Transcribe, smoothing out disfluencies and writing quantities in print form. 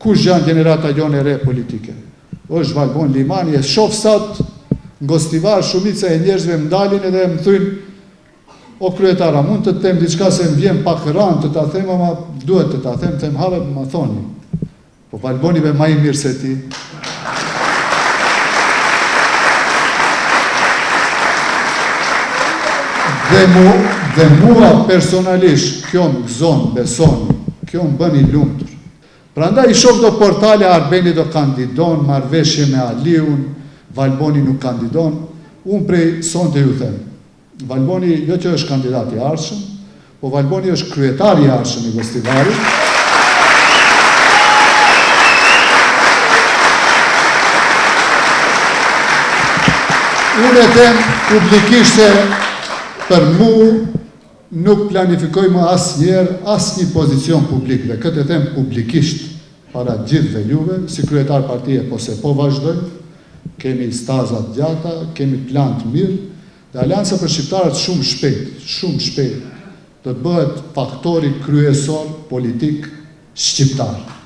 Kush janë gjenerata jonë e re politike? Është Valbon Limani, e shof sot në Gostivar shumica e njerëzve më ndalin edhe më thujnë o kryetar, a mund të të them diçka se më vjen pak rëndë të ta them, ama duhet të ta them, them have më thoni. Po Valboni be ma i mirë se ti. Dhe, mu, dhe mua personalisht, kjo më gëzon, besoni, kjo më bën i lumtur. Prandaj i shoh do portale Arbeni do kandidon, marrëveshje me Aliun, Valboni nuk kandidon. Unë prej sonte ju them, Valboni jo që është kandidat i ardhshëm, po Valboni është kryetari i ardhshëm i Gostivarit. Unë e them publikisht se për mu nuk planifikoj më asnjëherë asnjë pozicion publik dhe këtë e them publikisht para gjithëve juve, si kryetar partie po se po vazhdoj, kemi staza të gjata, kemi plan të mirë, dhe Aleanca për Shqiptarët shumë shpejt, shumë shpejt do të bëhet faktori kryesor politik shqiptar.